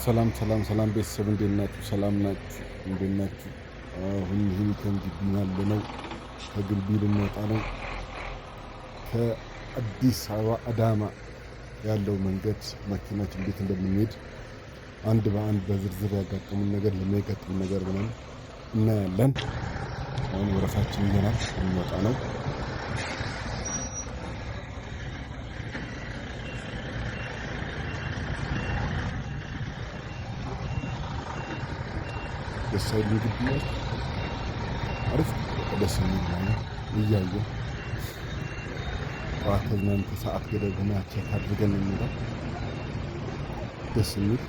ሰላም ሰላም ሰላም ቤተሰብ፣ እንዴት ናችሁ? ሰላም ናችሁ? እንዴት ናችሁ? አሁን ሂልተን ግቢ ያለ ነው። ከግቢ ልንወጣ ነው። ከአዲስ አበባ አዳማ ያለው መንገድ መኪናችን እንዴት እንደምንሄድ አንድ በአንድ በዝርዝር ያጋጠሙን ነገር ለሚያጋጥሙን ነገር ምናምን እናያለን። አሁን ወረፋችን ይዘናል፣ ልንወጣ ነው። ደስ አይልም? ግቢ አሪፍ፣ ደስ የሚል ነው። እያየ ጠዋት ተዝናንተን ሰዓት ገደብ ሆና check አድርገን ነው የምንወጣው። ደስ የሚል።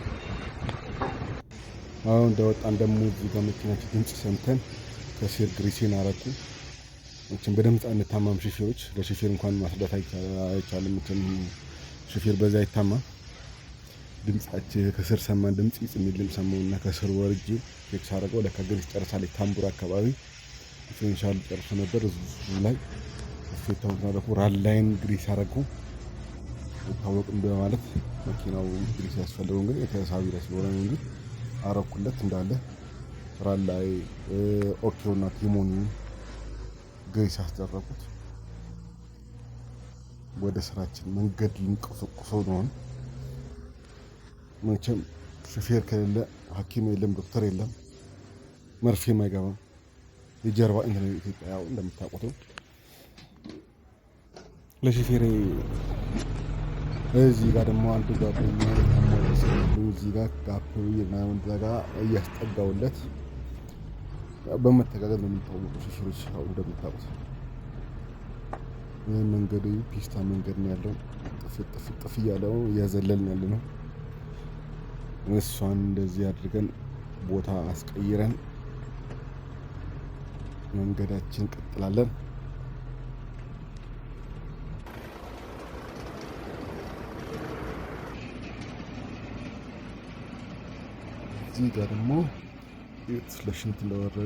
አሁን እንደወጣን ደግሞ እዚህ ጋር መኪናችን ድምፅ ሰምተን ከስር ግሪሴን አረኩ። መቼም በድምፅ አንታማም ሹፌሮች። ለሹፌር እንኳን ማስረዳት አይቻልም። መቼም ሹፌር በዛ አይታማም። ድምጻችን ከስር ሰማን። ድምፅ ይጽ የሚል ድምፅ ሰማሁና ከስር ወርጄ check ሳደርገው ለካ grease ጨርሳለች። ታምቡር አካባቢ differential ጨርሶ ነበር። እሱ ላይ እፌታውን አደረኩ። ራላይን grease አደረኩ። አይታወቅም በማለት መኪናው grease ያስፈልገው እንግዲህ የተሳቢ ላይ ስለሆነ ነው እንጂ አረኩለት እንዳለ ራላይ ኦኬውና ቲሞኒውን grease አስደረጉት። ወደ ስራችን መንገድ ልንቆሰቁሰው ነው። መቼም ሹፌር ከሌለ ሐኪም የለም፣ ዶክተር የለም፣ መርፌም አይገባም። የጀርባ ኢንተርኔት ኢትዮጵያ ያው እንደምታውቁት ለሹፌሬ። እዚህ ጋር ደግሞ አንዱ ጓደኛ እዚህ ጋር gap ምናምን እዛ ጋር እያስጠጋውለት በመተጋገዝ ነው የምንታወቁ ሹፌሮች፣ ያው እንደምታውቁት። ይህ መንገዱ ፒስታ መንገድ ነው ያለው። ጥፍ ጥፍ ጥፍ እያለው እያዘለልን ያለ ነው። እሷን እንደዚህ አድርገን ቦታ አስቀይረን መንገዳችን ቀጥላለን። እዚህ ጋር ደግሞ ለሽንት እንደወረደ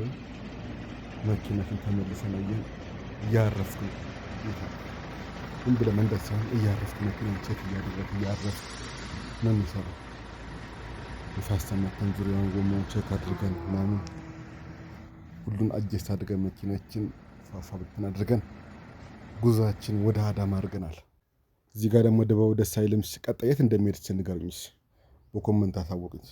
መኪናችን ተመልሰን አየን። እያረፍኩ ዝም ብለህ መንዳት ሳይሆን እያረፍክ መኪናን check እያደረግክ እያረፍክ ነው የሚሰራው። ንፋስ ተመተን ዙሪያውን ጎማውን check አድርገን ምናምን ሁሉን adjust አድርገን መኪናችን ፏፏ ብትን አድርገን ጉዟችን ወደ አዳማ አድርገናል። እዚህ ጋር ደግሞ ድባቡ ደስ አይልም። ቀጣይ የት እንደሚሄድ ንገሩኝ፣ በ comment አሳውቁኝ።